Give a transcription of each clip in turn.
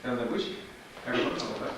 Тавтапуҫ. Кайран малалла.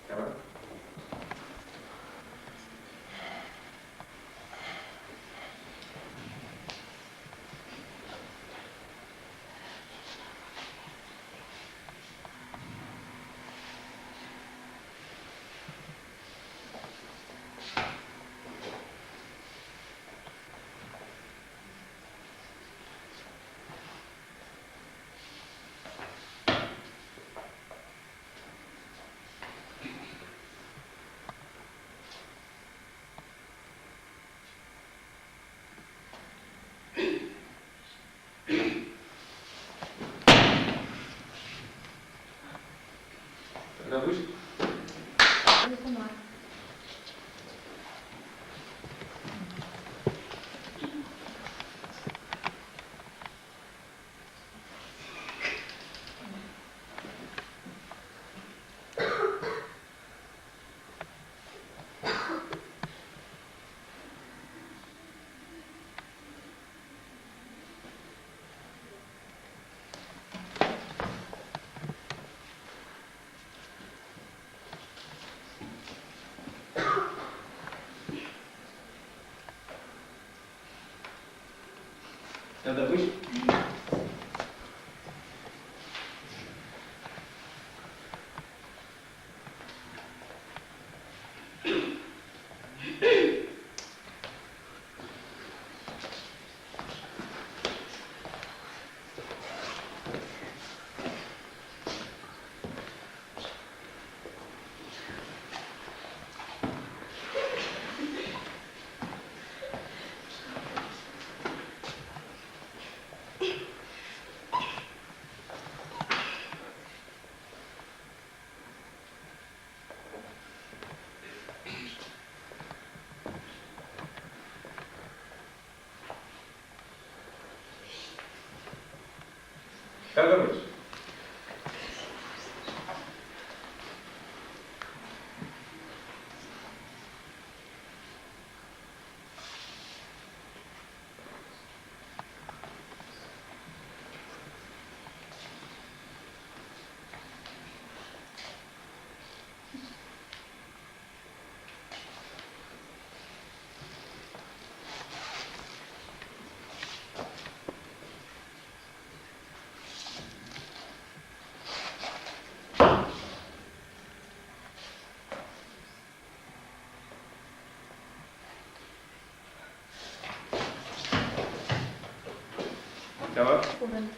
Давай. Тавтапуҫ. Мар. Тавтапуҫ. Тавтапуҫ. Тавах. Пурӑн.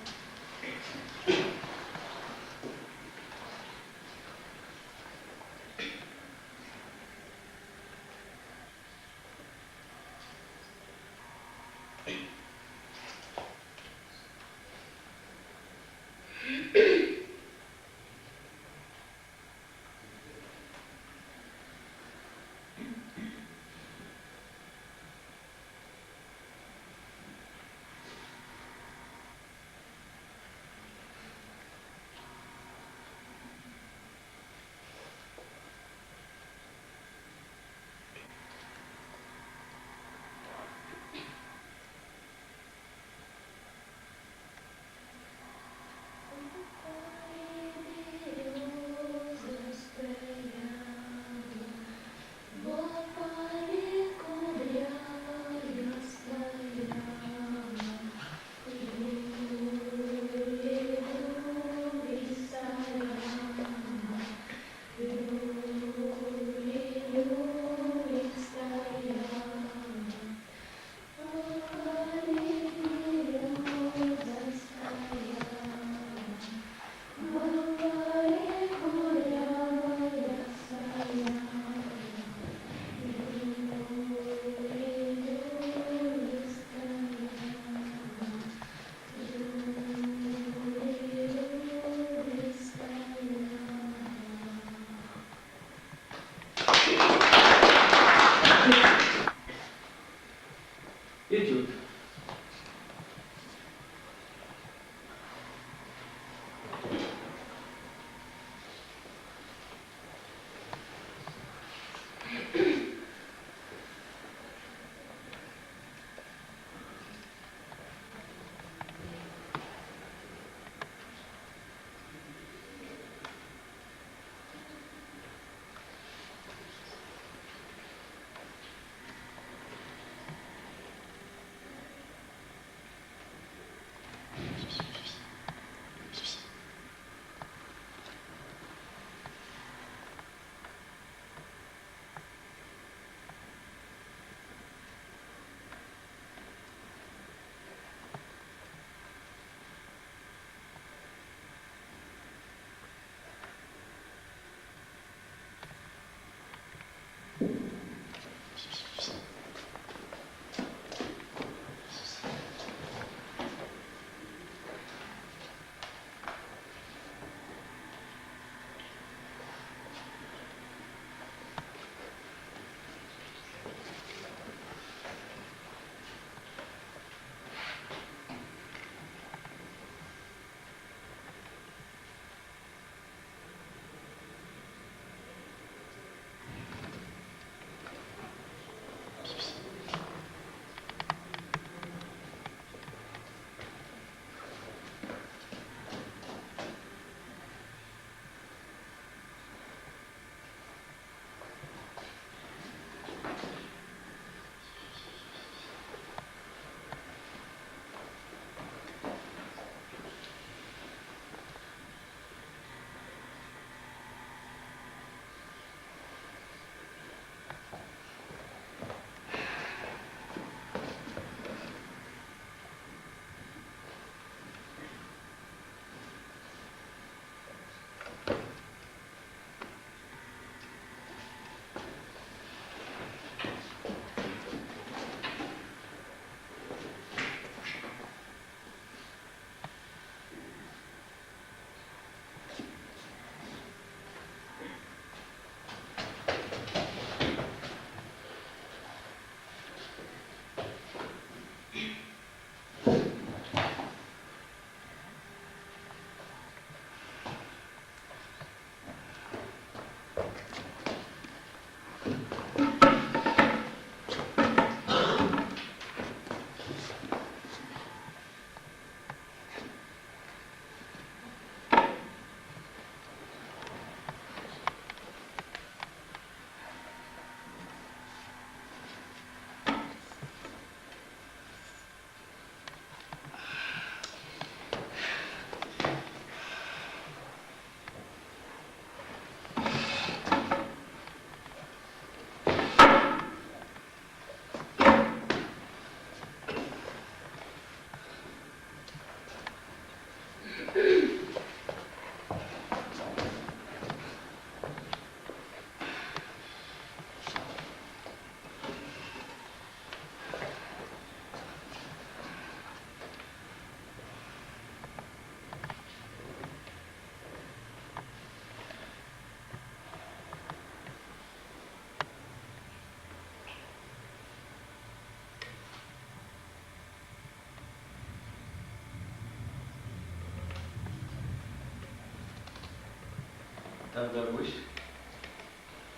Тавтапуҫ.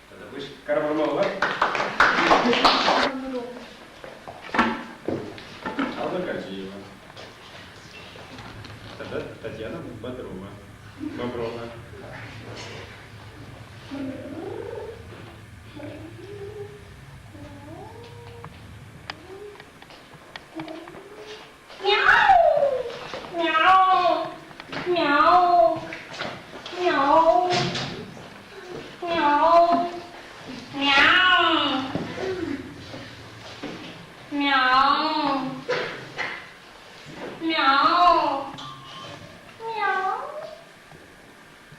Тавтапуҫ. Кармалла. Алла Гаджиева. Тата Татьяна Бодрова. Боброва. Мяу! Мяу! Мяу! Мяу! Мяу! Мяу! Мяу! Мяу!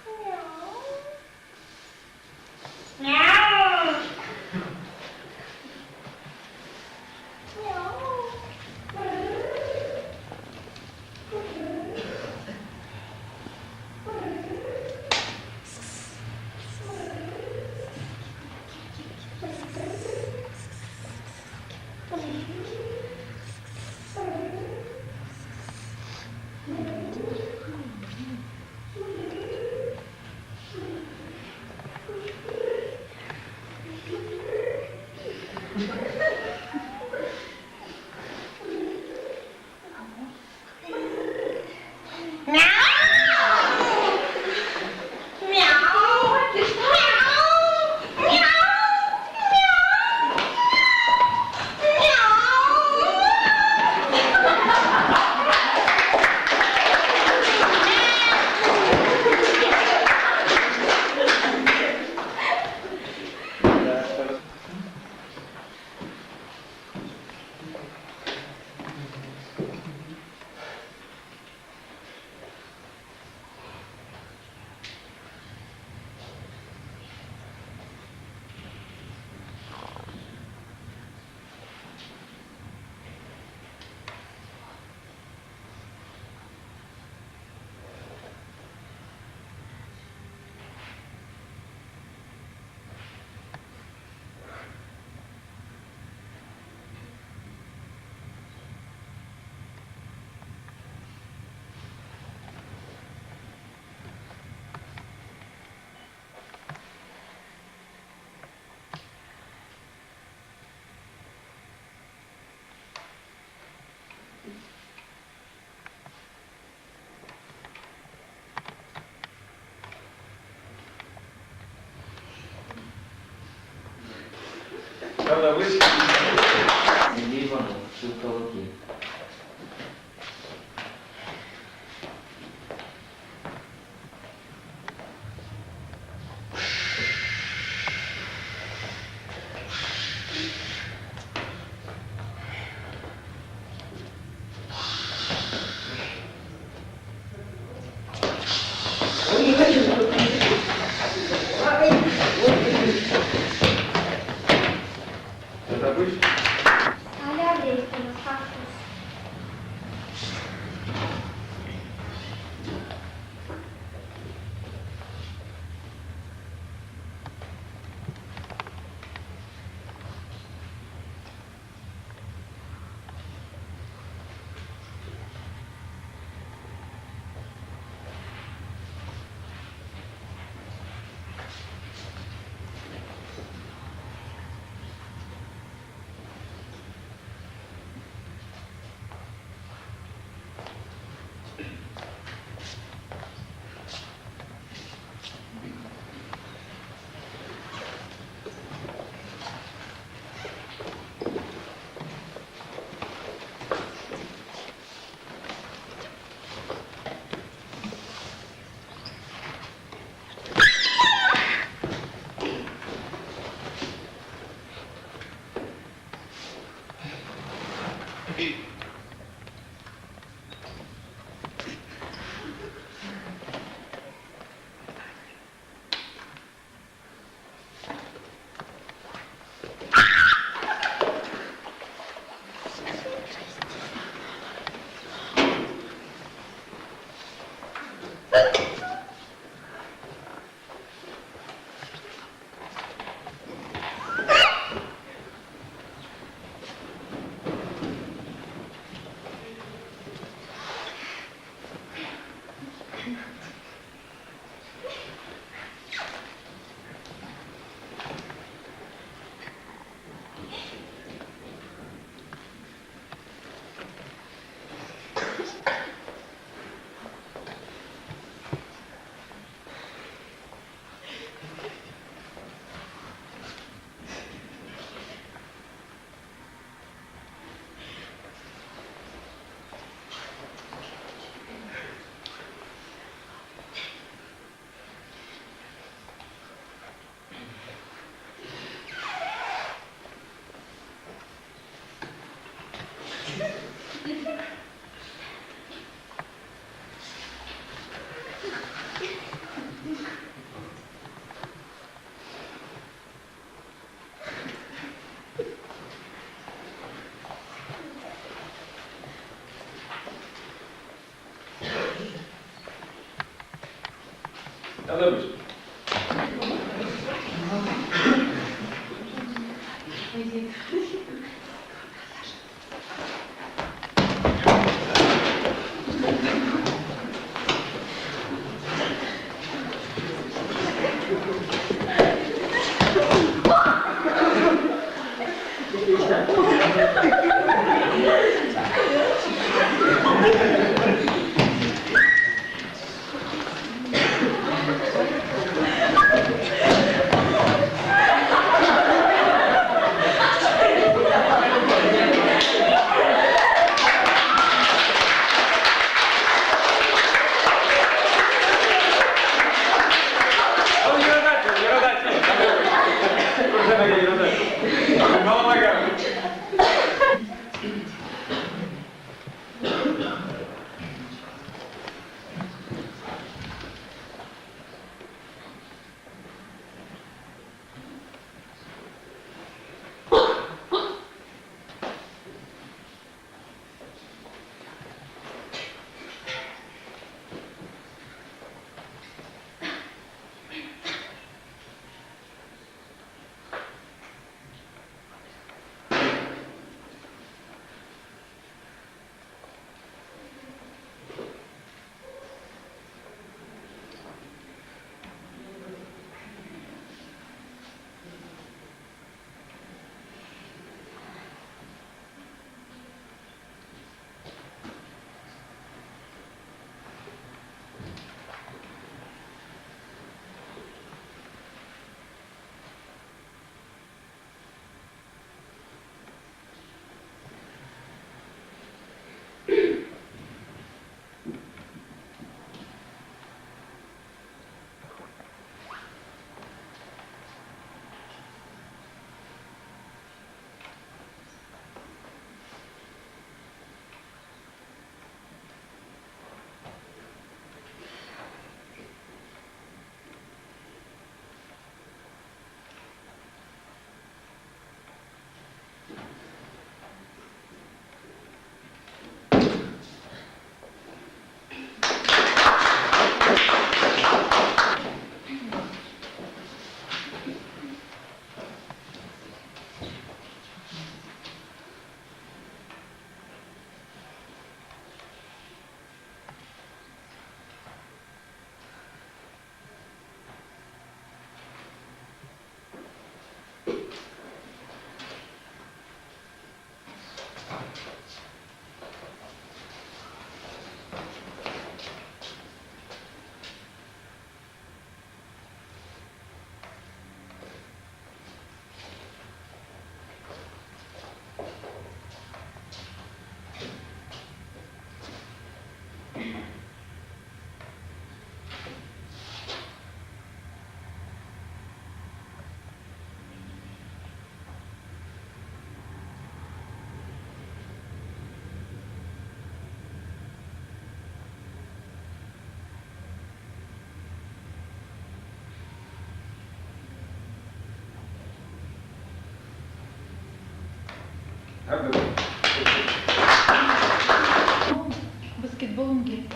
Мяу! Мяу! Мяу! Мяу! Мяу! Мяу! Мяу! Тавтапуҫ. Сергей Иванов, Ссылка Луки. Тавтапуҫ. Аля Аврелькина, кактус. Тавтапуҫ. Он юратать, он юратать. Юратать. Маломага. Баскетбол унки.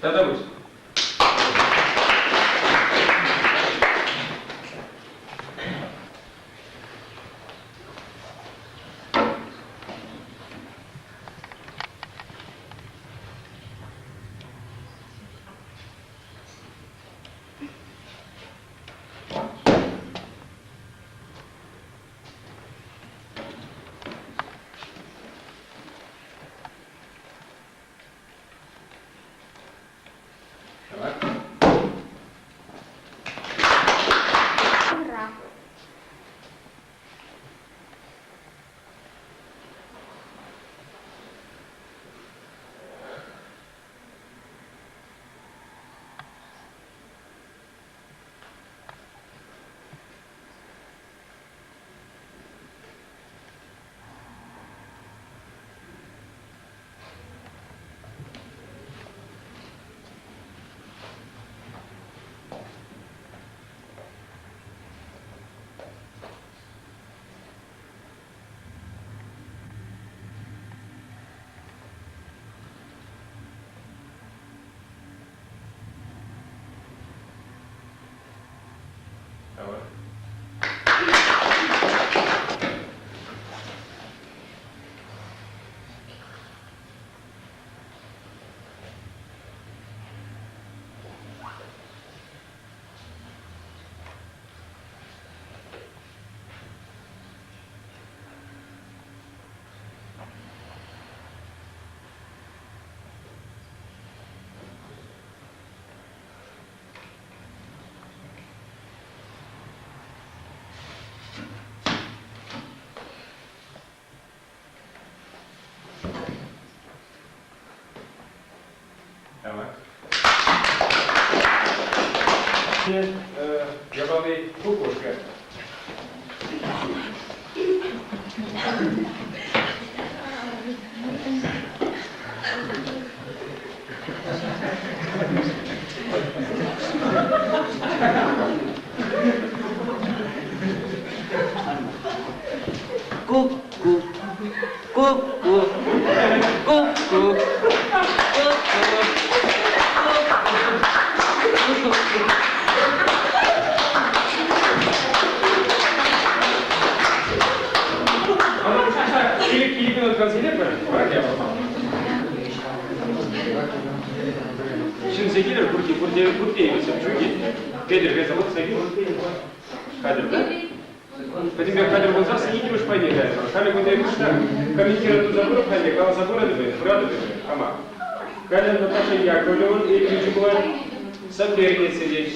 Тата пуҫ. Ура! Давай. Давай. Япали кукушка. Ку-ку, ку-ку, ку-ку, ку-ку. Килик минут консилер пӗр, Ҫынсем килӗр, пурте, пурте, пурте вӗсем ҫук-и? Петӗр, кайса пӑхса кил. Хатӗр, да? Пӗтӗмпех хатӗр пулсассӑн иккӗмӗш пайне кайрӑмӑр. Халӗ кунта кӑштах комментировать туса пырӑп, халӗ каласа пыратӑп, пыратӑп хама. Халӗ Наташа Яковлевӑн ыйтӑвӗ пулать. Соперница теҫ.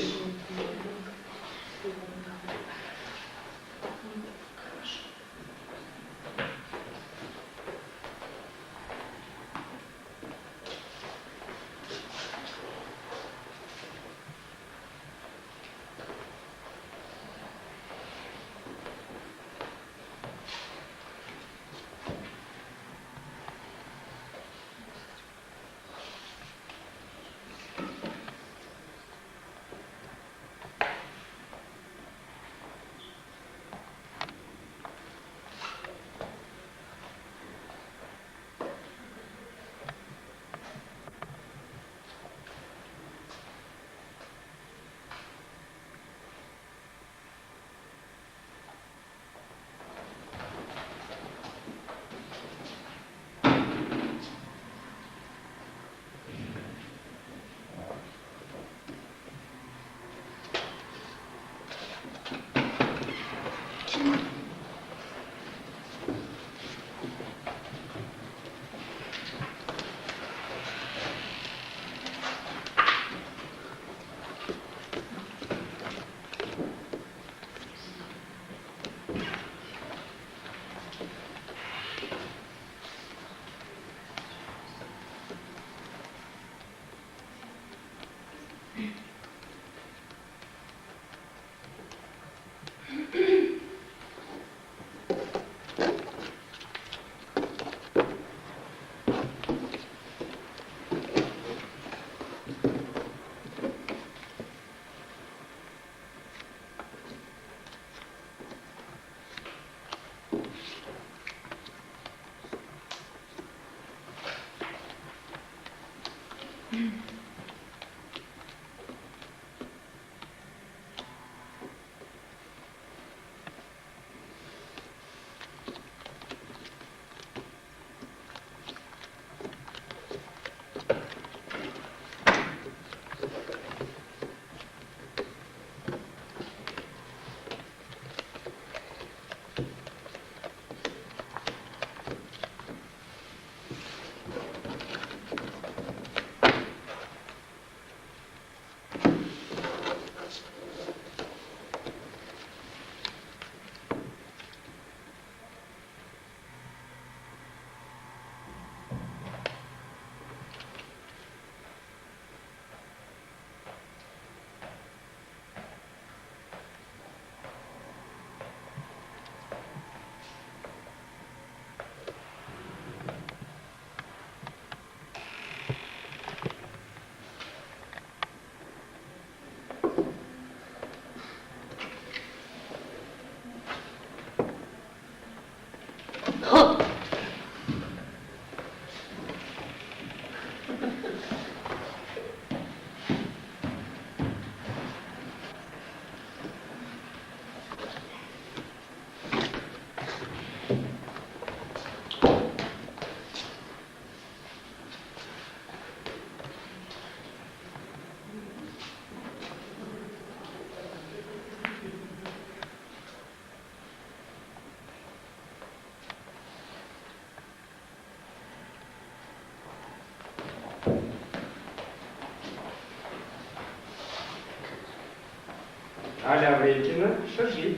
Аля Аврелькина, шӑши.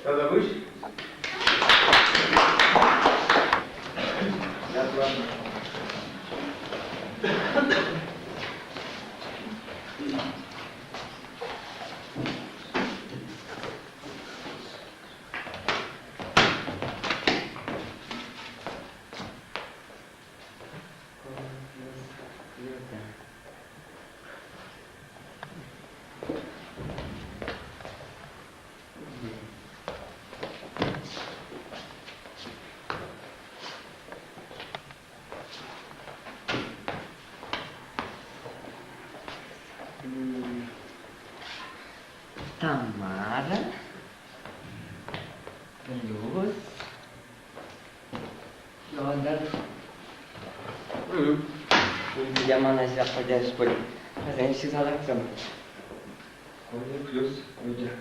Тавтапуҫ. Тамара плюс Федор. Яман ҫак пӗлтерӗш пуль. Вӗсем ҫырса лартрӑм. Коля плюс Кузя.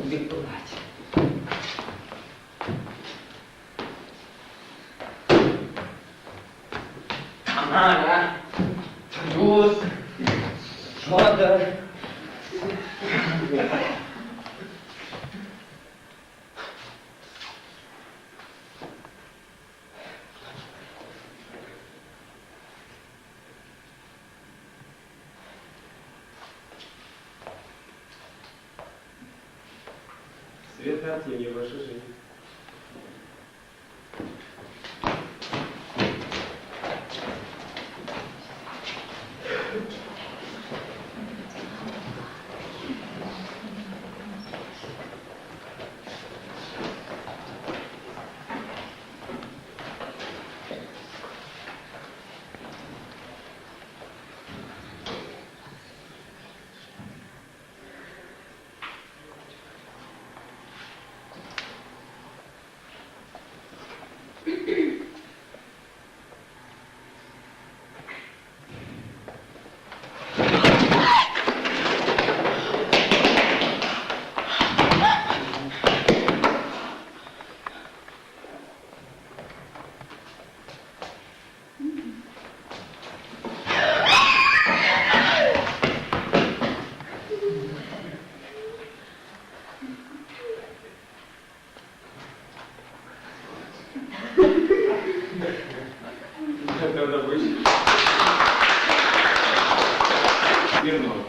Пек пулать. Тамара, Плюс, Федор. Света Артемьева, шӑши. Смирнова.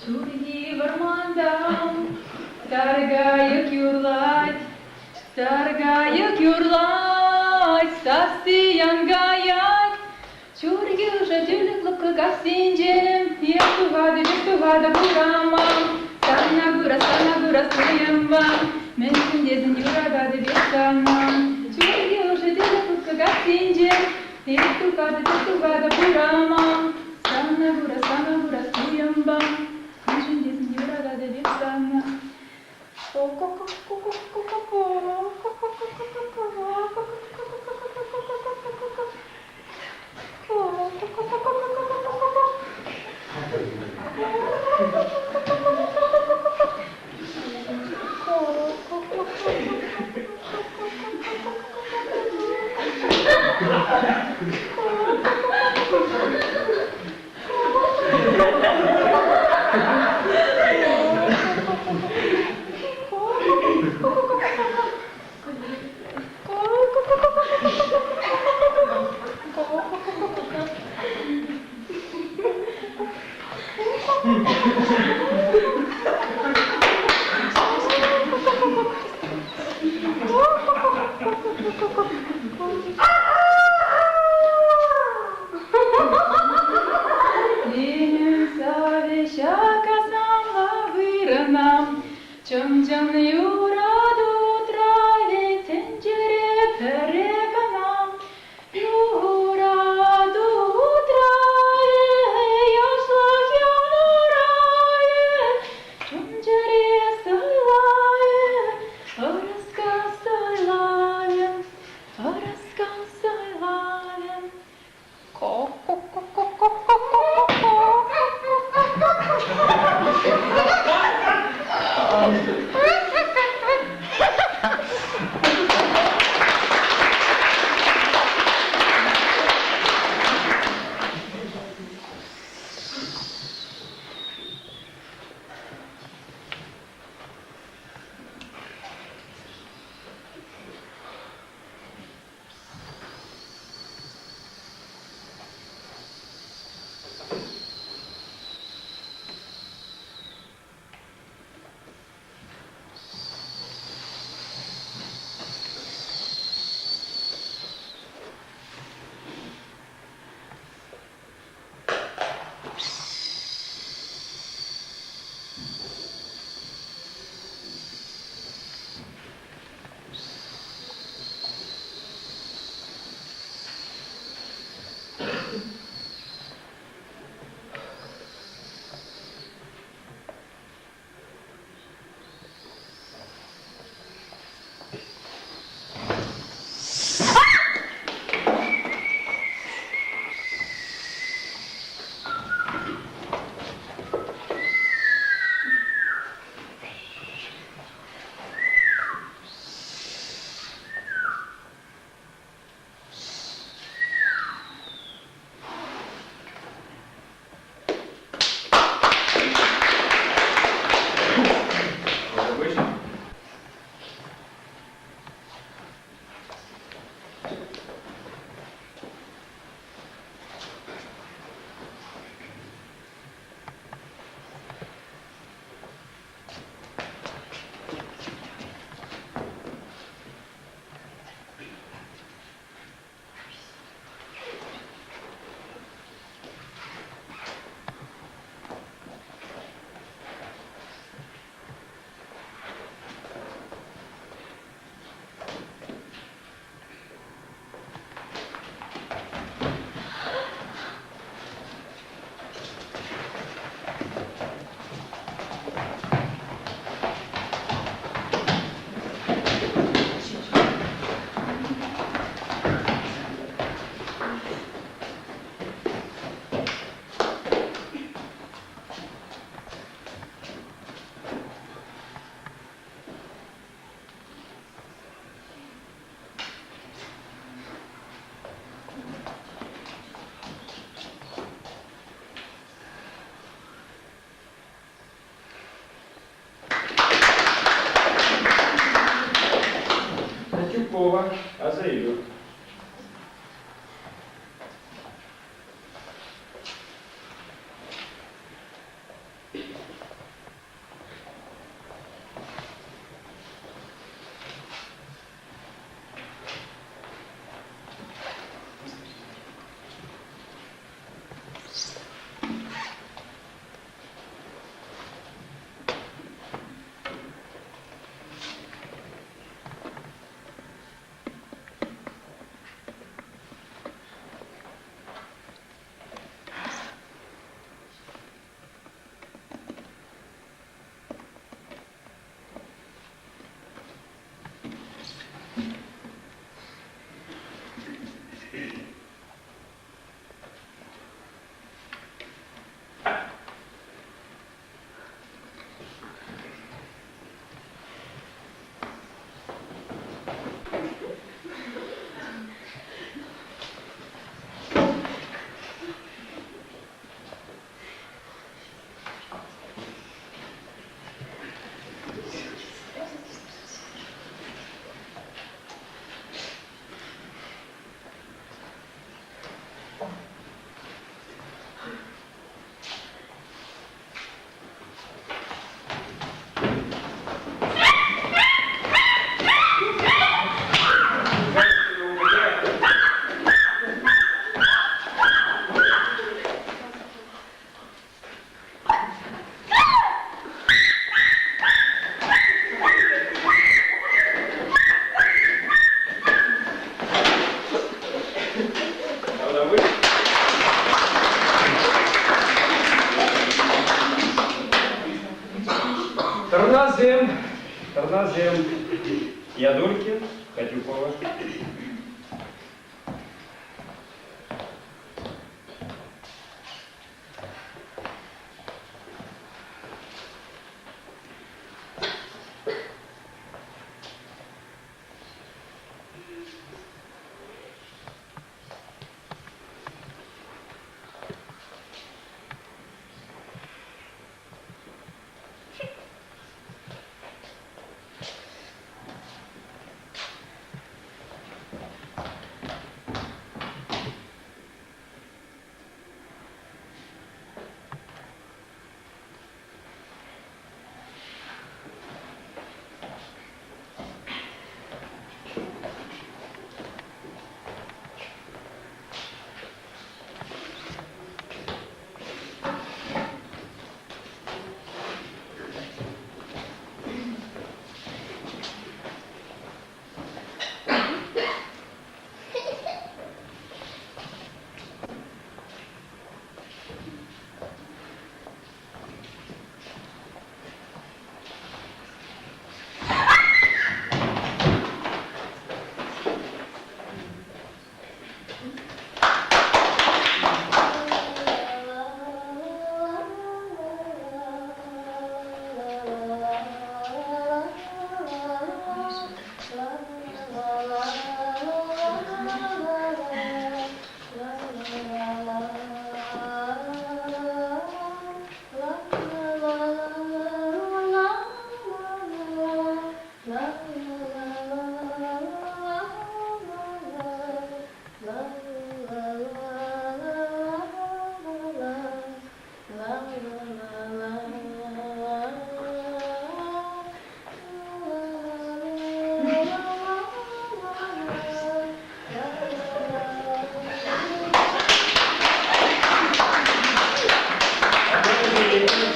Ҫурхи вӑрманта саркайӑк юрлать, саркайӑк юрлать, сасси ян каять. Ҫурхи ӑшӑ тӳлек лӑпкӑ кассинче эп тухатӑп, эп тухатӑп урама. Сана курас, сана курас туйӑмпа, мӗншӗн тесен юрататӑп эп сана. Ҫурхи ӑшӑ тӳлек лӑпкӑ кассинче эп тухатӑп, эп тухатӑп урама. Сана курас, сана курас туйӑмпа, мӗншӗн тесен юрататӑп эп сана. Чӑн-чӑн юрату травӗ тӗнчере пӗрре кӑна. Юрату травӗ яшлӑх янӑрайӗ, чун-чӗре сӑйлайӗ, ӑраска сӑйлайӗ, ӑраска сӑйлайӗ. Катюкова, аса илӳ. Тӑрнасем, тӑрнасем, Ядулькин, Катюкова.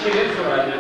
Черет суранӗ.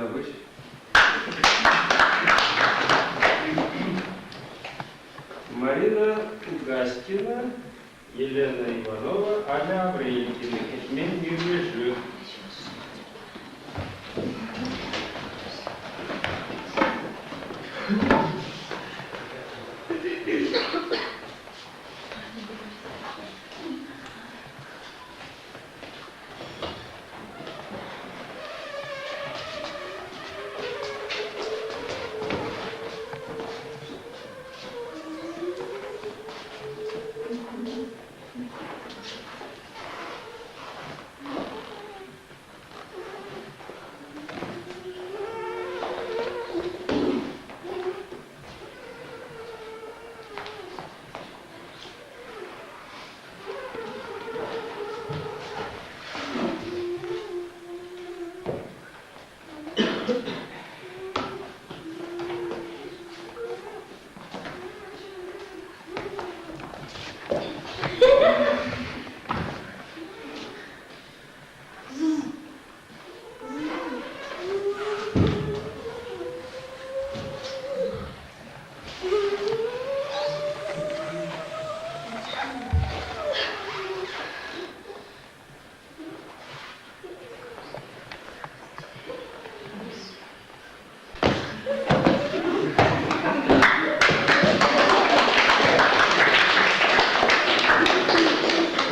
Тавтапуҫ. Марина Гаськина, Елена Иванова, Аля Аврелькина, Кӗтмен ӳкӗшӳ.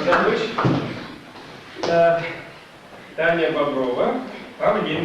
Завуч Таня Боброва, Павлин.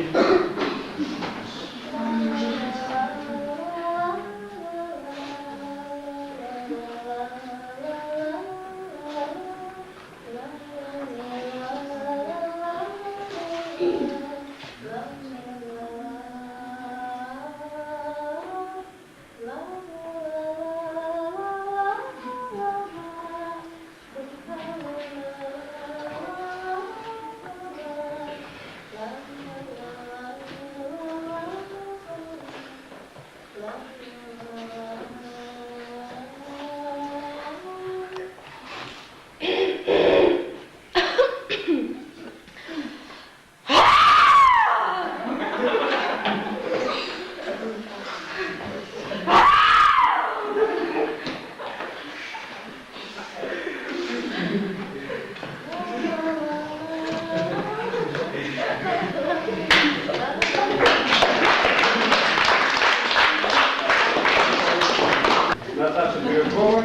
Наташа Бирюкова,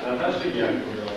Наташа Яковлева.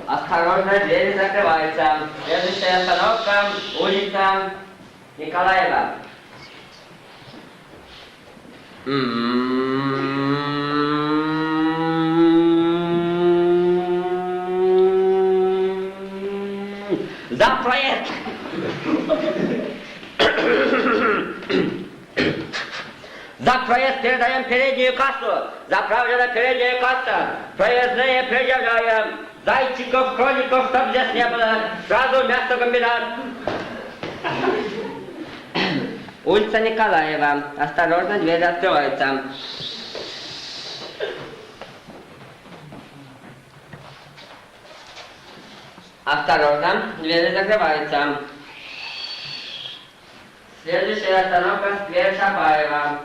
Осторожно, двери закрываются. Следующая остановка – улица Николаева. За проект! За проезд передаем переднюю кассу. Заправлена передняя касса. Проездные предъявляем. Зайчиков, кроликов, чтоб здесь не было. Сразу мясокомбинат. Улица Николаева. Осторожно, двери открываются. Осторожно, двери закрываются. Следующая остановка сквер Чапаева.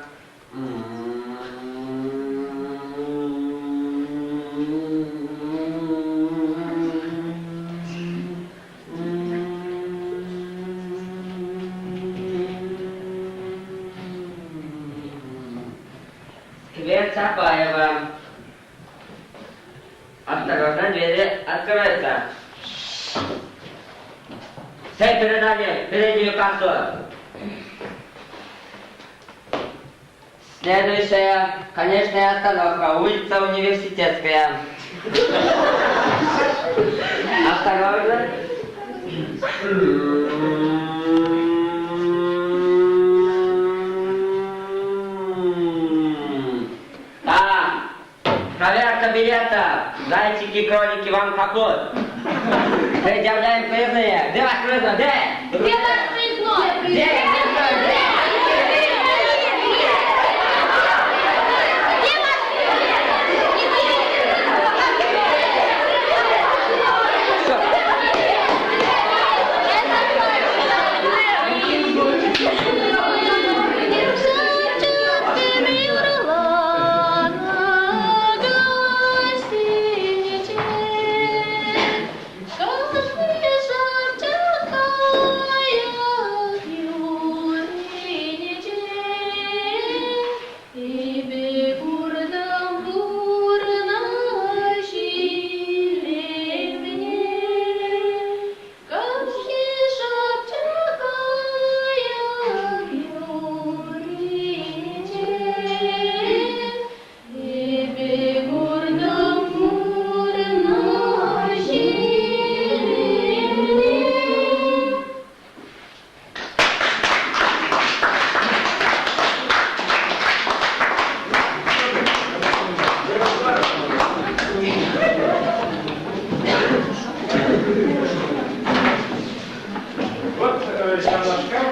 Сквер Чапаева. Осторожно, двери открываются. Цель передали переднюю кассу. Следующая конечная остановка. Улица Университетская. Осторожно. Так, проверка билета. Зайчики, кролики, вам капут. Предъявляем проездные. Где ваш проездной? Где? Где ваш проездной? Где? Где? Где ваш Вот ҫавнашкал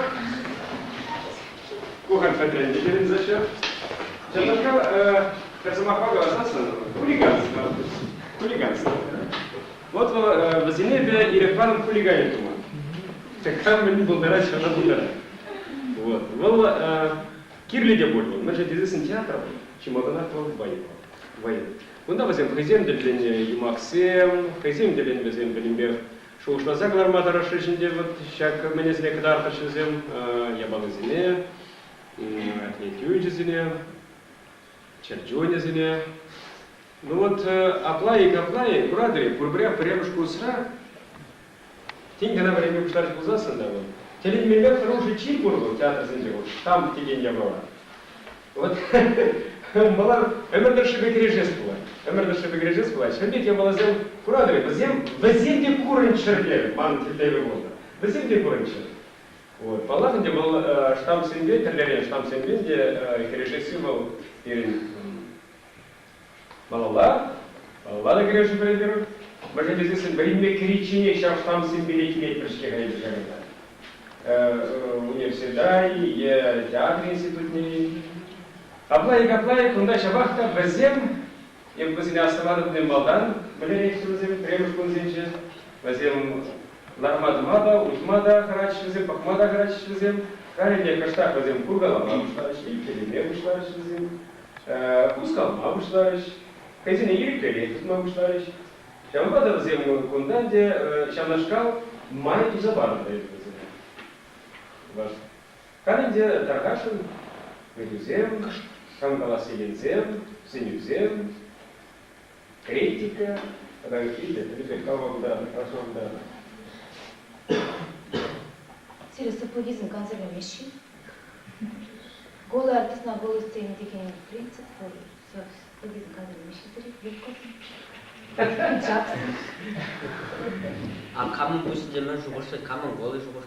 кухан хатӗрленнӗ пирӗн зачет. Ҫавнашкал пӗр сӑмахпа каласассӑн хулиганство. Хулиганство. Вот вӑл вӗсене эпӗ ирӗк панӑ хулиганин тума. Кам мӗн пултарать, ҫавна пултарать. Вот. Вӑл кирлӗ те пуль вӑл. Мӗншӗн тесессӗн театр вӑл чи малтанах вӑл вӑй. Вӑй. Кунта вӗсем хӑйсем тӗлленнӗ юмахсем, хӑйсем тӗллен вӗсем пӗтӗмпех шухӑшласа кӑларма тӑрӑшрӗҫ ӗнтӗ вот ҫак мӗнесене кӑтартрӗҫ вӗсем япалисене, этючӗсене, чӗрчунӗсене. Ну вот апла-и, капла-и, куратӑр-и, пурпӗрех пӗрремӗш курсра тин кӑна вӗренме пуҫларӗҫ пулсассӑн та вӑл тӗлӗнмелле хӑрушӑ чир пур вӑл театрсенче вот там текен япала. Вот мала ӗмӗр тӑршшӗпе кӗрешес пулать. Ӗмӗр тӑршшӗпе кӗрешес пулать. Ҫӗр пек япаласем куратӑр-и, вӗсем, вӗсем те курӑнччӑр терӗ ман тӗллевӗ пулнӑ. Вӗсем те курӑнччӑр. Вот. Паллах ӗнтӗ, вӑл штампсемпе, тӗрлӗрен штампсемпе те кӗрешесси вӑл пирӗн малалла, малалла та кӗрешӳ вӗрентӗр. Мӗншӗн тесессӗн вӗренме кӗричченех ҫав штампсемпе те килетпӗр-ҫке халь ҫакӑнта. Университета-и е театр институтне-и. Апла-и, капла-и, кунта ҫапах та вӗсем, эп вӗсене астӑватӑп малтан, мӗнлерех вӗсем пӗрремӗш кунсенче, вӗсем ларма-тӑма та, утма та хӑраҫҫӗ вӗсем, пӑхма та хӑраҫҫӗ вӗсем. Халӗ те кӑштах вӗсем куркалама пуҫларӗҫ, ӳпкелеме пуҫларӗҫ вӗсем, хускалма пуҫларӗҫ, хӑйсене ирӗклӗрех тытма пуҫларӗҫ. Ҫавӑнпа та вӗсем кунта ӗнтӗ ҫавнашкал май туса панӑ та вӗсене. Халь ӗнтӗ тархасшӑн ыйтусем, кам калас теекенсем, сӗнӳсем, критика тата ытти те пӗтӗмпех калама пултаратӑр, калаҫма пултаратӑр. Сире сыпӑкисем кансӗрлемеҫҫӗ-и? Голый артист на голой сцене текен принцип пур. А камӑн пуҫӗнче мӗн шухӑшлать, камӑн голый шухӑш.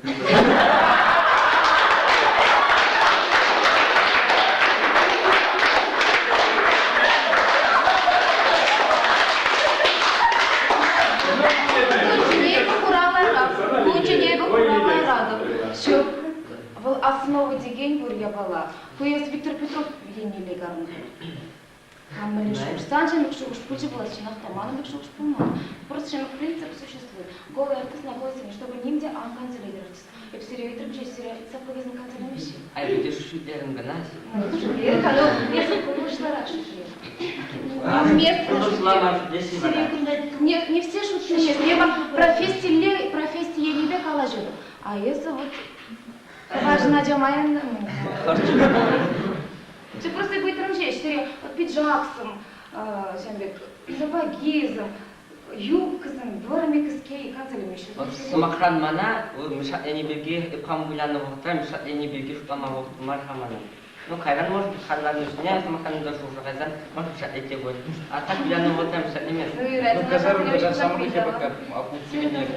Кунччен эпӗ хуравлайратӑп. Ҫук, вӑл основа текен пур япала. Ку эс Виктор Петров еннелле карӑнтӑр. Кам мӗнле шухӑш? Сан ҫемӗк шухӑш пулчӗ пулас, чӑнах та, манӑн пек шухӑш пулман. Просто ҫемӗк принцип существует. Голый артист на голой сцене, чтобы ним те ан канцелятӑр артист. Эп сире ыйтрӑм ҫеҫ, сире саплӑкӗсем канцелямеҫҫӗ. Ай, питӗ шӳтлерӗм кӑна. Шӳтлер, ну, эсӗ кулӑшларах шӳтлер. Нет, не все шутки уместны. Я вам профессилле, професси енӗпе калаҫатӑп. А эсӗ вот важно ача Чи просто ыйтрӑм ҫеҫ, сире пиджаксем, ҫавӑн пек сапогисем, юбкӑсем, вӑрӑм кӗске канцелемеҫҫӗ. Вот сӑмахран мана мешатлени пирки эп хам вылянӑ вӑхӑтра мешатлени пирки шутлама вӑхӑт мар-ха манӑн. Ну, кайран, может быть, харланӑ чухне сӑмахран та шухӑша кайсан, может, мешатлет те пуль. А так вылянӑ вӑхӑтра мешатлемест. Ну, казарм даже самых пока опустили не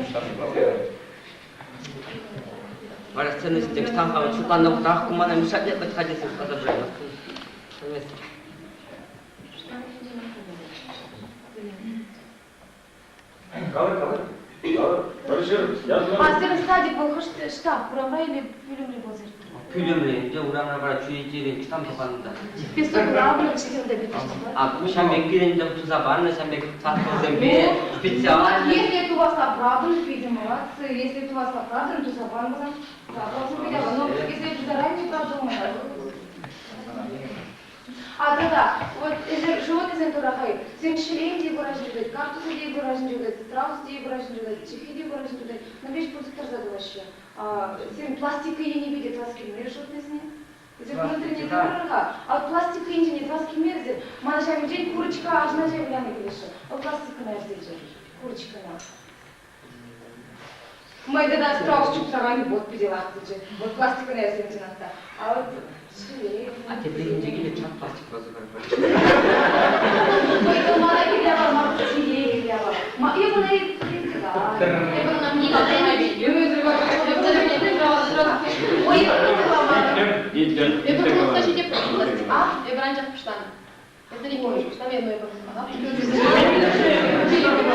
Вара сцена ҫинче кӑштах шутланӑ вӑхӑтрах ку мана мешатлет вӗт-ха тесе шутласа пыраймастӑн. Калӑр, калӑр. Калӑр. Пӗр ҫӗр. А сирӗн садик вӑл хӑш штаб, урамра или пӳлӗмре пулса иртнӗ? Пӳлӗмре, ӗнтӗ урамра вара чӳречерен кӑштах туханӑ та. Песок урамра чӗкемте А ку ҫам пек пирӗн те туса панӑ, ҫам пек саккунсемпе специально. Если это у вас оправдано, видимо, молодцы. Если это у вас оправдано, то забан вам. Да, но если это заранее продумано, А, да-да, вот эсир животныйсен турахай, сен ҫӗлен те кураҫӑн чухлет, кактусы те кураҫӑн чухлет, страус те кураҫӑн чухлет, чӑххи те кураҫӑн чухлет, но веҫ пурте тӑрса тухаҫҫӗ. Сен пластика енӗпе те тӑвас килмерӗ животныйсене? Эсир внутренне тӑрӑр-ха, а вот пластика енчен тӑвас килмерӗ сир. Мана ҫавӑнчен курочка арҫын ача вылянӑ килесшӗ. Вӑл пластикӑна ӗрсечӗ, курочкӑна. Майдана страус чупса кайнӑ вот питӗ лахтӑчӗ. Вот пластикӑна ӗрсен чӑнах та. А вот А тепрехинче киле чат пластикпа сӑтӑрпӑр. Мана кирлӗ мар, сире кирлӗ мар. Я буду Ой, Эпир курса ҫитеп Эпир анчах пуҫланӑ. Эсӗ иккӗмӗш пуҫлам, я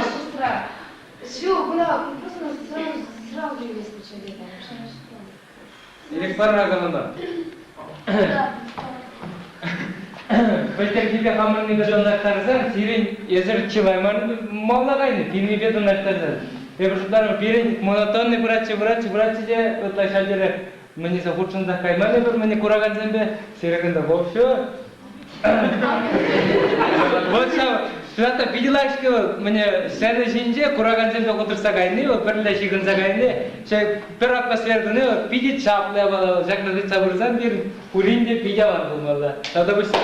Сестра, все, куда, просто сразу, сразу же выскочили. Ирек парра калана. Пӗлтӗрхипе хамӑрнипе танлаштарсан, сирӗн эсир чылай малла кайнӑ, пирӗннипе танлаштарсан. Эпир шутларӑм, пирӗн монотонный пыратчӗ, пыратчӗ, пыратчӗ те ытла ҫав тери мӗнесе хутшӑнсах кайман эпир мӗне куракансемпе. Сире кунта вовсе Вот ҫав чӑнах та питӗ лайӑх-ҫке вӑл. Мӗне сцена ҫинче куракансемпе хутӑшса кайни, вӑл пӗрле ҫыхӑнса кайни, ҫак пӗр атмосфера туни вӑл питӗ чаплӑ япала вӑл. Ҫакна тытса пырсан пирӗн пурин те питӗ аван пулмалла. Тата пуҫсем.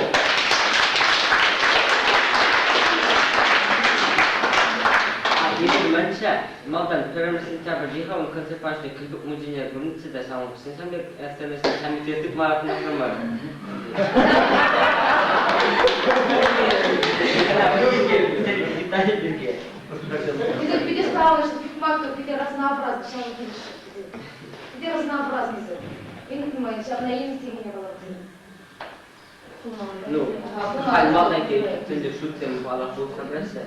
А эпир мӗншӗ малтан пӗрремӗш сентябрьте-ха ун концерт Кӗлтук мучине курнӑччӗ те ҫавӑн ҫын пек сцена ҫамите тытма тӑрӑшрӑмӑр. Детали пирки. Питӗ питӗ савӑнӑҫлӑ, пит маттур, питӗ разнообразный ҫавӑн килӗшрӗ. Питӗ разнообразный Ин ҫавна илсен япаласем. Ну, халь малтанхи тӗнче шутсем паллах пулса пыраҫҫӗ.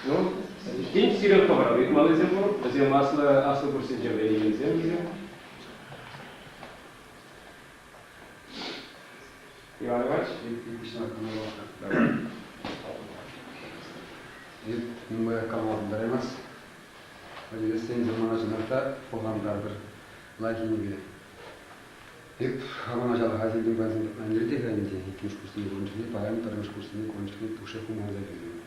Ну, тен, сирӗн хӑвӑра ыйтмаллисем пур. Вӗсем аслӑ аслӑ курссенче вӗренекенсем вӗсем. Иван Иванович? Эп нумаях калама пултараймасть. Вӗренесен замана чӑнах та пӑлхантартӑр лайӑх енӗпе. Эп хамӑн ачалӑха илтӗм паян те-ха ӗнтӗ иккӗмӗш курсене курнӑ чухне, паян пӗрремӗш курсене курнӑ чухне пушшех хумханса килтӗм.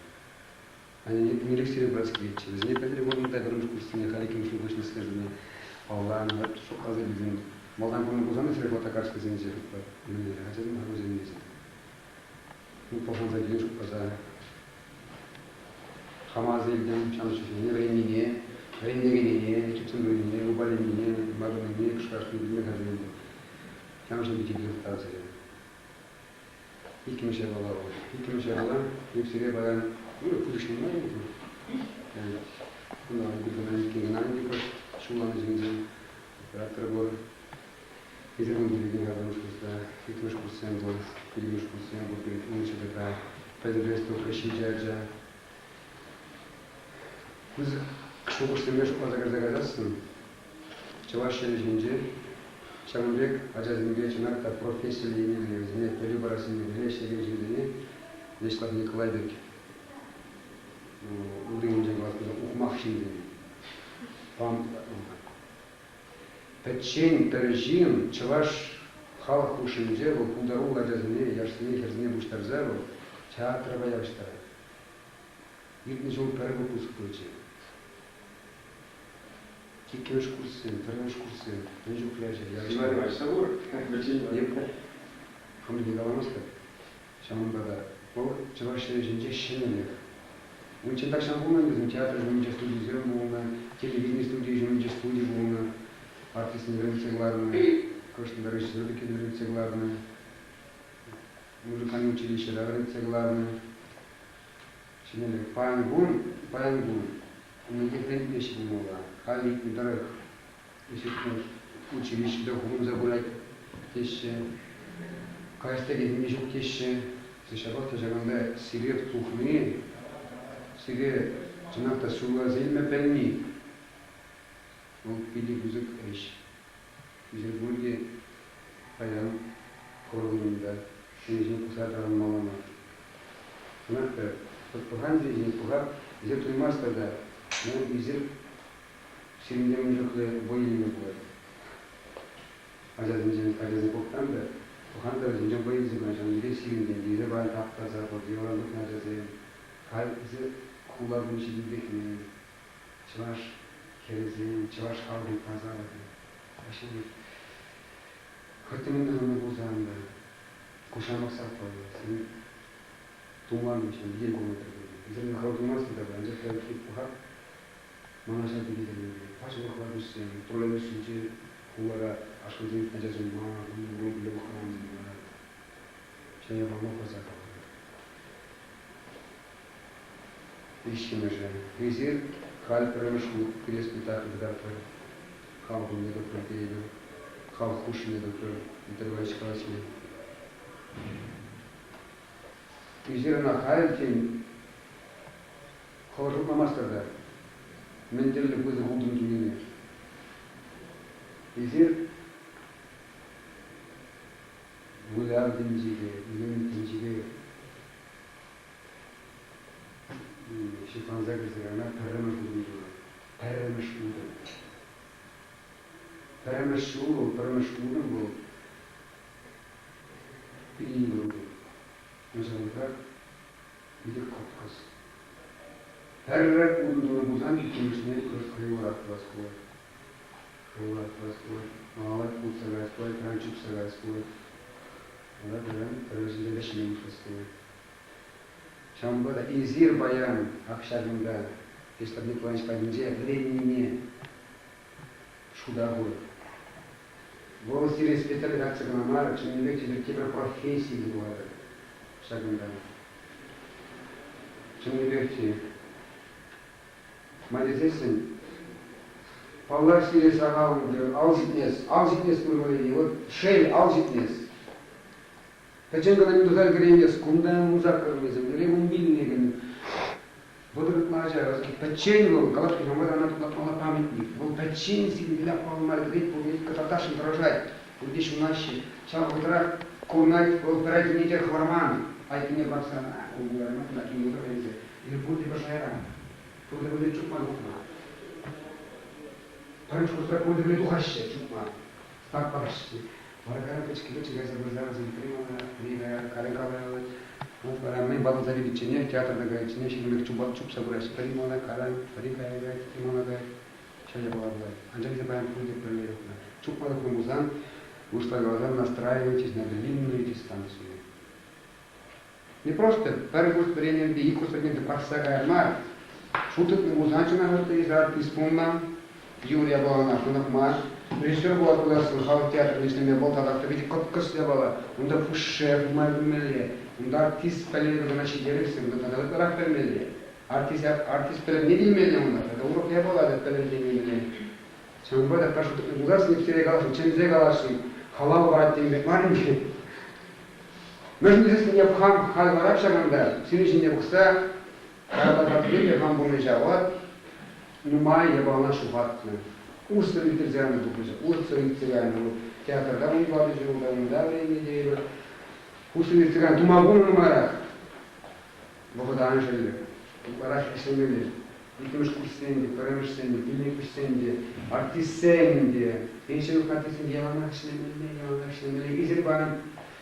Анне нелӗк сире пырас килетчӗ. Вӗсене пӗлтӗр курнӑ та пӗрремӗш курссене, халь иккӗмӗш ҫул хыҫҫӑнскерсене палланӑ, шутласа илтӗм. Малтан курнӑ пулсан та сире фотокарточкӑсенче мӗнле ачасем хакусем тесе. Ну, пӑлханса килен шутласа хама аса илтӗм, ҫамрӑк чухне вӗреннине, вӗрентекеннине, чӗпсем вӗреннине, упаленнине, макӑрнине, кӑшкӑрашнине аса илтӗм. Ҫамрӑк пичет тав сире. Иккӗмӗш япала вӑл. Иккӗмӗш япала ӳксере паян ну, пысӑк мар ӗнтӗ. Кунта иккен кӑна ӗнтӗ кӑшт ҫулланнӑ ҫынсем. Оператор пур. Эсир кун пирки пӗрремӗш курсра, иккӗмӗш курссем пур, пиллӗкмӗш курссем пур университетра. Пӗтӗмпе тухрӗ ҫичӗ ача. Пысӑк шухӑшсемпе шутласа кӗрсе каяссӑн. Чӑваш ҫӗрӗ ҫинче ҫавӑн пек ачасемпе чӑнах та профессиллӗ енӗпе вӗсене пӗлӳ парас енӗпе ӗҫлекен ҫынсене Вячеслав Николай пек ырӑ енчен калас пулсан ухмах ҫынсене Пӗччен пӗр ҫын чӑваш халӑх хушшинче вӑл пултаруллӑ ачасене, яшсене, хӗрсене пуҫтарса вӑл театрпа явӑҫтарать. Иртнӗ ҫул пӗр выпуск пулчӗ. Иккӗмӗш курссем, пӗрремӗш курссем мӗн чухлӗ ача явӑҫтарать. Сабур. Хам те каламастӑп. Ҫавӑнпа та вӑл чӑваш ҫӗрӗ ҫинче ҫӗнӗлӗх. Унччен тахҫан пулнӑ ӗнтӗ театр ҫумӗнче студисем пулнӑ, телевидени студийӗ ҫумӗнче студи пулнӑ, артистсене вӗрентсе кӑларнӑ, кӑштӑн режиссер пекки вӗрентсе кӑларнӑ, музыкальный училищӗре вӗрентсе кӑларнӑ. Ҫӗнӗлӗх. Паян кун, паян кун мӗнле вӗрентмеҫҫӗ пулмалла. Халь ыйтнӑ тӑрӑх училище те хупӑнса пырать теҫҫӗ, каяс текенни ҫук теҫҫӗ. Ҫапах та ҫакӑнта сире тухни, сире чӑнах та суйласа илме пӗлни вӑл питӗ пысӑк ӗҫ. Эсир пурте паян хӑвӑр вырӑнта ҫын пӑхса тӑранмалла мар. Чӑнах та, пӑхан ҫын пӑхап, эсир туймастӑр та, ну, эсир Сирӗнте мӗн чухлӗ вӑй илме пулать. Ачасенчен ачасем пӑхсан та, пӑхан та вӗсенчен вӑй илсе пынӑ. Ҫавӑн пекех сирӗнтен те эсир паян тап-таса йӑларан тухнӑ ачасем. Халь эсир хула кун ҫитӗнпехмен. Чӑваш хӗрӗсен, чӑваш халӑхӗн тасалӑхӗ. Ҫӗнӗ хӑть те мӗн тӑхӑннӑ пулсан та куҫран пӑхса паллӑ. Тумланнӑ ҫын витӗр курма тӑрӑшать. Эсир хӑв тумастӑр та, анчах та пӑхап Мана ҫав тери тӗлӗнмелле. Пач урӑхла туссем, троллейбуссенче хулара ашкӑнса иртнӗ ачасем мар, уйрӑм пӑхман мар. Ҫӗнӗ пама пӑрса каланӑ. Виҫҫӗмӗшӗ. Эсир халь пӗрремӗш хут пире спектакль кӑтартрӑр. Халӑх умне тухрӑр тейӗпӗр. Халӑх хушшине тухрӑр, Виктор Иванович калаҫрӗ. Эсир ӑна халь, тен, Хӑвӑр шутламастӑр та, мӗн тӗрлӗ пысӑк утӑм тунине. Эсир выляв тӗнчипе, илем тӗнчипе ҫыхланса кӗрсе кайма пӗрремӗш утӑм турӑр. Пӗрремӗш утӑм. Пӗрремӗш ҫул вӑл, пӗрремӗш утӑм вӑл питӗ йывӑр утӑм. Мӗншӗн питӗ кӑткӑс. Пӗрре утӑ тунӑ пулсан иккӗмӗшне кӑшт хӑюлӑрах тӑвас пулать. Хӑюлӑрах тӑвас пулать. Малалла утса каяс пулать, кайран чупса каяс пулать. Вара кайран пӗр-пӗр вӗҫне уҫас пулать. Ҫавӑнпа та эсир паян ак ҫакӑнта Вячеслав Николаевич патӗнче вӗреннине шута хурӑр. Вӑл сире специализаци кӑна мар, чӑннипех те тепӗр професси те пулатӑр ҫакӑнта. Чӑннипех те. Ма тесессӗн, паллах, сире сахал ӗнтӗ, ал ҫитмест, ал ҫитмест пуль вот шел, ал ҫитмест. Пӗччен кӑна ним туса ӗлкӗреймест, кунта мусаккӑрнисем, лере умбильникӗн, Вӑтӑр ытла ача, пӗччен вӑл, калать ӑна тӑлатмалла памятник. Вӑл пӗччен сирӗнпеле аппаланма кӗрет, пурне кӑтартасшӑн тӑрӑшать. Пурте ҫунаҫҫӗ. Ҫав вӑхӑтрах курӑнать, вӑл пӗр айккине те хӑварман. Айккине пӑрахсан, ку кӑларма кӑна килме тесе. Эпир пурте пӗр шайра. Пурте пӗрле чупма тухнӑ. Пӗрремӗш курсра пурте пӗрле тухаҫҫӗ чупма. Старт параҫҫӗ. Вара кайран пӗчӗккӗ-пӗчӗк кайса пырса вӗсем пӗри мана, пӗри кайран калать. Вара мӗн ватӑлса виличченех, театрта кайичченех ҫын пек чупса пыраҫҫӗ. Пӗри мана кайран, пӗри кая каять, тепри мана каять. Ҫав япала пулать. Анчах та паян пурте пӗрле юхнӑ. Чупма тухнӑ пулсан, вырӑсла каласан, настраивайтесь на длинную дистанцию. Не просто пӗр курс вӗреннипе ик курс вӗреннипе пӑрахса каяр мар. Шут тытнӑ пулсан чӑнах артист, артист пулнӑ. Юрий япалана хӑнӑхма. Режиссер пулас пулассӑн халӑх театрӗн ӗҫлеме вӑл татах та питӗ кӑткӑс япала. Унта пушшех нумай пӗлмелле. Унта артист пӗлӗвӗ кӑна ҫителӗксӗр, унта тата ытларах пӗлмелле. Артист, артист пӗлӗвне те илмелле унта, тата урӑх япала та пӗлӗвне илмелле. Ҫавӑнпа та пӗр шут пулсассӑн ирттере каласшӑн, чӗнсе каласшӑн, халал парать тем пек мар ӗнтӗ. Мӗншӗн тесессӗн эп хам халь ларап ҫакӑнта, сирӗн ҫине пӑхса, каялла картипе те хам пурнӑҫа ват, нумай япалана ҫухатнӑ. Курссӑр ирттерсе янӑ пурнӑҫа, курссӑр иртсе кайнӑ вӑл. Театрта унпа ҫул, унта вӗреннӗ тейӗпӗр. Курссӑр иртсе кайнӑ, тума пулнӑ нумайрах. Вӑхӑта ан шеллӗр. Ытларах ӗҫлемелле. Иккӗмӗш курссен те, пӗрремӗшсен те, пиллӗкмӗшсен те, артистсен те, пенсионер артистсен те яланах ӗҫлемелле, яланах ӗҫлемелле. Эсир паян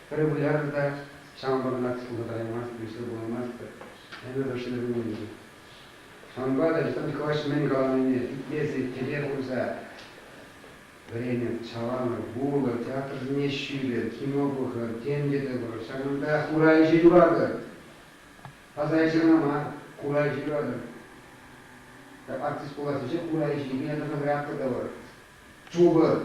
пӗр вылярӑр та ҫавӑнпа кӑна артист пулса тӑраймастӑр, режиссер пулаймастӑр. Ӗмӗр ӗҫлеме пулмалла. Ҫавӑнпа та Александр Николаевич мӗн каланине итлесе, тӗпе хурса вӗренӗр, ҫаванӑр, вулӑр, театрсене ҫӳрӗр, кино пӑхӑр, тем те тӑвӑр. Ҫакӑнта хура ӗҫе юратӑр. Таса ӗҫе кӑна мар, хура ӗҫе юратӑр. Артист пулас ӗҫе хура ӗҫе ятарласа грядка тӑвӑр. Чупӑр.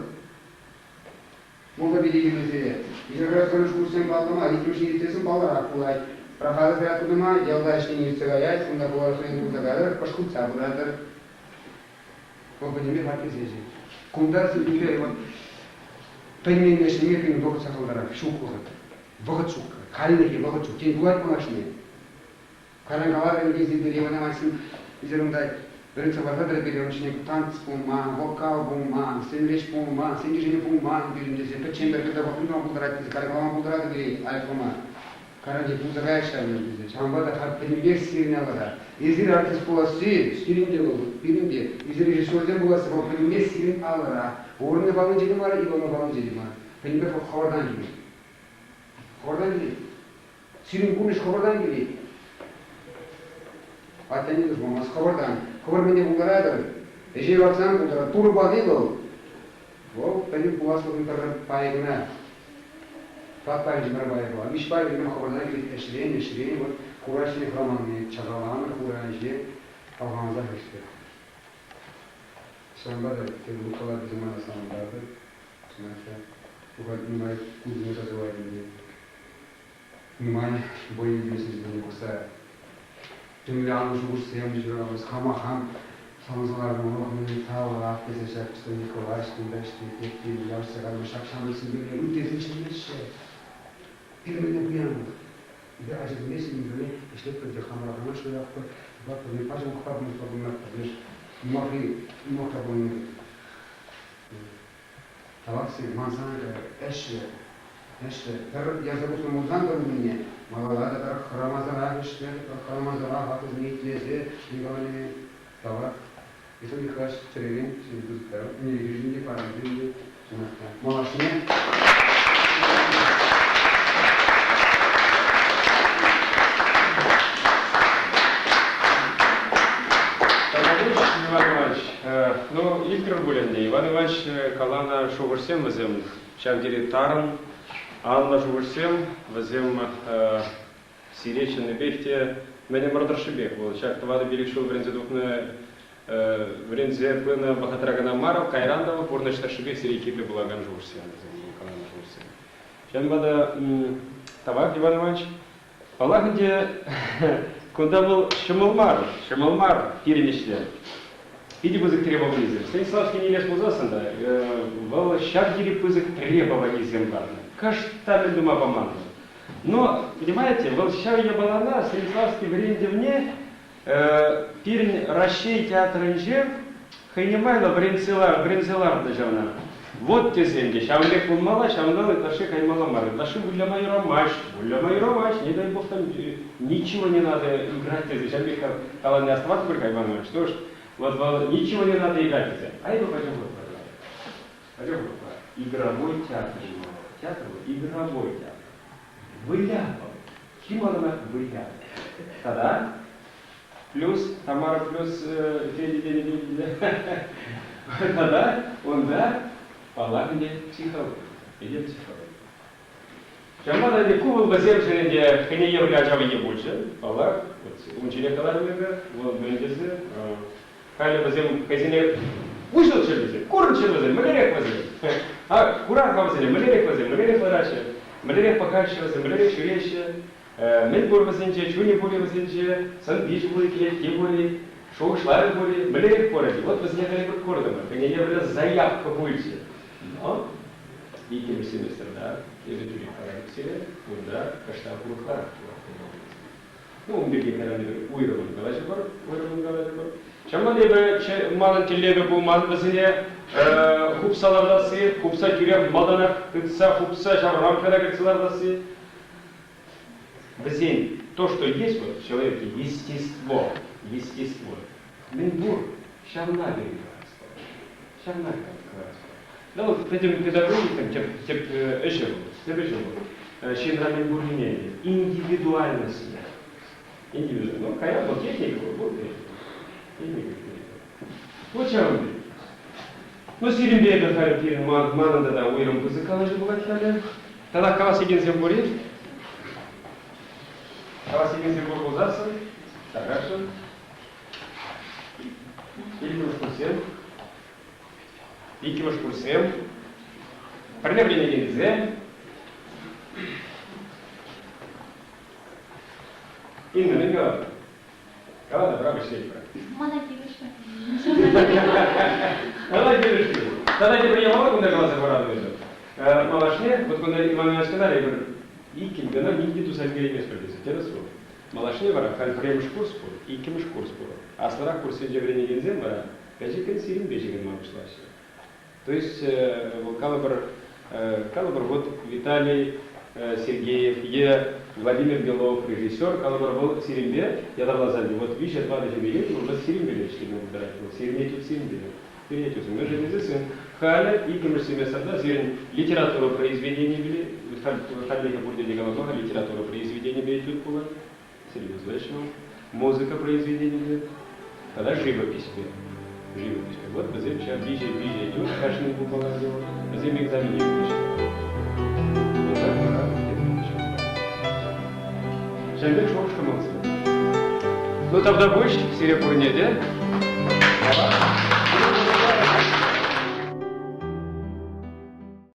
Мулта питӗ кирлӗ сире. Ишӗлреххӗмӗш курссем паллӑ мар, иккӗмӗш ирттерсен паллӑрах пулать. Прохада зарядка тума ялта ӗҫлени иртсе каять, кунта хулара хӑйӗн пулса кайрӑр, пӑшкутса пыратӑр. Вӑл пӗтӗмпех артистсен. Кунта сирӗнпе вот пӗлмен ӗҫлеме пирӗн вӑхӑт сахалтарах, ҫук вӑхӑт. Вӑхӑт ҫук. Хальлӗхе вӑхӑт ҫук. Тен, пулать малашне. Кайран каларӗ ӗнтӗ эсир Иван Иванович эсир унта вӗрентсе ларса тӑрӑр пире ун ҫине танц пулман, вокал пулман, сенреҫ пулман, сенкешене пулман пирӗн тесе пӗччен пӗр кӗтӗ вӑхӑт тума пултарать тесе кайран калама пултаратӑр пире айӑплама. Кайран те пулса каяҫ ҫав тесе. Ҫавӑнпа та халь пӗтӗмпех сирӗн алӑра. Эсир артист пуласси сирӗн те вӑл, пирӗн те. Эсир режиссерсем пуласси вӑл пӗтӗмпех сирӗн алӑра. Урнӑ паллинче те мар, Иванов паллинче те мар. Пӗтӗмпех вӑл хӑвӑртан килет. Хӑвӑртан килет. Сирӗн пурнӑҫ хӑвӑртан килет. Атте-анне тӑшманмасть хӑвӑртан. Хӑвӑр мӗне пултаратӑр? Ӗҫе юратсан пултарать. Турӑ пани вӑл. Вӑл пӗтӗм пуласлӑхӑн пӗр пайӗ кӑна. Тӑват пайӗнче пӗр пайӗ пулать. Виҫ пайӗ пӗтӗм хӑвӑртан килет. Ӗҫрен, ӗҫрен вот хура ӗҫне хӑраманни, чакаланӑр хура ӗҫе палхалансах ӗҫлӗр. Ҫавӑнпа та тепӗр хут калатӑп, мана савӑнтартӑр. Чӑнах та, тухать нумай культура сасӑлать ӗнтӗ. Нумай вӑй илнӗ пӑхса темле анлӑ шухӑшсем те ҫуралмасть. Хама хам савӑнса ларнӑ тавах тесе ҫак Николаевич кунта ӗҫлет, тет явӑҫса кайнӑ ҫак ҫамрӑксемпе ыттисем ӗҫлемеҫҫӗ. Пирӗн мӗнле пуянлӑх? Эпир ачасемпе ҫемьепе ӗҫлетпӗр те хамӑра кӑна шыратпӑр, тупатпӑр, пач ухпа пурӑнатпӑр. Леш юмахри юмахра пурӑннӑ пек. Тавах сире, ман сана ӗҫлӗ, ӗҫлӗ. Пӗр ярса пуснӑ пулсан та умне малалла та пӗр хӑрамасӑрах ӗҫлӗ, пӗр хӑрамасӑрах ваттисене итлесе Николай тавах. Иван Михайлович чӗререн сире пысӑк тав. Ӗнерхишӗн те, парӑмшӑн те, чӑнах та. Малашне Иван Иванович, ну, илтрӗр пуль ӗнтӗ. Иван Иванович каланӑ шухӑшсем вӗсем ҫав тери тарӑн, анлӑ шухӑшсем. Вӗсем сире чӑннипех те мӗн ӗмӗр тӑршшӗпех вӑл ҫак тӑватӑ-пилӗк ҫул вӗренсе тухнӑ вӗренсе пынӑ вӑхӑтра кӑна мар, кайран та вӑл пурнӑҫ тӑршшӗпех сире кирлӗ пулакан шухӑшсем вӗсем, каланӑ шухӑшсем. Ҫавӑнпа та тавах, Иван Иванович. Паллах ӗнтӗ, кунта вӑл ҫӑмӑл мар, ҫӑмӑл мар пирӗн ӗҫре. Питӗ пысӑк требованисем. Станиславский илес пулсассӑн та, вӑл ҫав тери пысӑк требованисем лартнӑ. Кӑшт та мӗн тума паман. Но, понимаете, вӑл ҫав япалана Станиславский вӗрентӗвне пирӗн Раҫҫей театрӗнче хӑйне майлӑ вӗренсе вӗренсе лартнӑ ҫавна. Вот тесе ӗнтӗ ҫавӑн пек пулмалла, ҫавӑнтан ытлашши каймалла мар. Ытлашши выляма юрамасть, выляма юрамасть, не дай бог там ничего не надо играть тесе ҫавӑн пек каланине астӑватпӑр-ха, Иван Иванович, что ж, вот вӑл ничего не надо играть тесе. А эпӗ пачах урӑхла Пачах урӑхла. Игровой театр Театр вӑл игровой театр. Выля вӑл. Чи малтанах выля. Тата плюс Тамара плюс Федя Федя Федя. Тата унта паллах ӗнтӗ психологи. Ӗнтӗ психологи. Ҫавӑнпа та ӗнтӗ ку вӑл вӗсемшӗн ӗнтӗ хӑйне евӗрлӗ ача вӑййи пулчӗ, паллах. Вот ун ҫине каларӑм эпӗ, вӑл мӗн тесе. Халӗ вӗсем хӑйсене уҫӑлччӑр тесе, курӑнччӑр вӗсем, мӗнлерех вӗсем. А курар-ха вӗсене, мӗнлерех вӗсем, мӗнлерех лараҫҫӗ, мӗнлерех пӑхаҫҫӗ вӗсем, мӗнлерех ҫӳреҫҫӗ. Мӗн пур вӗсенче, чунӗ пур-и вӗсенче, сӑн-пичӗ пур-и, кӗлетки пур-и, шухӑшлавӗ пур-и, мӗнлерех пур ӗнтӗ. Вот вӗсене халӗ эпир куртӑмӑр, хӑйне евӗрлӗ заявка пулчӗ. Но иккӗмӗш семестрта эпӗ тӳрех калатӑп сире, унта кӑштах урӑхларах пулать. Ну, ун пирки кайран эпир уйрӑмӑн калаҫӑпӑр, уйрӑмӑн калаҫӑпӑр. Ҫавӑнпа эпӗ манӑн тӗллевӗ пулман вӗсене хупса лартасси, хупса тӳрех малтанах тытса хупса ҫав рамкӑна кӗртсе лартасси. Вӗсен то, что есть вот в человеке, естество, естество, мӗн пур, ҫавна пирӗн калас пулать. Ҫавна калас пулать. Ну, вот пӗтӗм педагогикӑн тӗп, тӗп ӗҫӗ вӑл, тӗп ӗҫӗ вӑл. Ҫынра мӗн пуррине индивидуальностьне. Индивидуальность. Ну, кая вӑл техника вӑл, вӑл техника. Техника, техника. Вот ҫавӑн пек. Ну, сирӗнпе эпӗ халӗ пирӗн манӑн тата уйрӑм пысӑк калаҫу пулать халӗ. Тата калас текенсем пур-и? Калас текенсем пур пулсассӑн, тархасшӑн. Иккӗмӗш курссем. Иккӗмӗш курссем. Пӗрле вӗренекенсем. Инна, мӗн калатӑн? Кала та, право ӗҫлетпӗр. Мана килӗшрӗ. Мана килӗшрӗ. Тата тепӗр япала кунта каласа паратӑп эсӗ. Малашне, вот кунта Иван Иванович каларӗ, эпир иккӗн кӑна ним те туса ӗлкӗрейместпӗр тесе. Тӗрӗс вӑл. Малашне вара халь пӗрремӗш курс пур, иккӗмӗш курс пур. Аслӑрах курссенче вӗренекенсем вара пӗчӗккӗн сирӗнпе ҫыхӑнма пуҫлаҫҫӗ. То есть, вӑл калӑпӑр, калӑпӑр, вот Виталий Сергеев е Владимир Белов режиссер, калӑпӑр, вӑл сирӗнпе ятарласа вот виҫӗ-тӑватӑ ҫул илет, вӑл сирӗнпе ӗҫлеме пултарать. Вӑл сирӗнне тӳсен те. Сирӗнне тӳсен. Мӗншӗн тесессӗн халӗ иккӗмӗш семестрта сирӗн литература произведенийӗпе, хальлӗхе пурте те калама, литература произведенийӗпе этюд пулать. Серьезно ӗҫ вӑл. Музыка произведенийӗпе тата живопиҫпе. Живопиҫпе. Вот вӗсем ҫав виҫӗ виҫӗ этюд кашни пулмалла дело. Вӗсем экзамене ӳкнӗ. Вот так вара Ҫавӑн пек шухӑш-кӑмӑлсем. Ну, тавтапуҫ сире пурне те.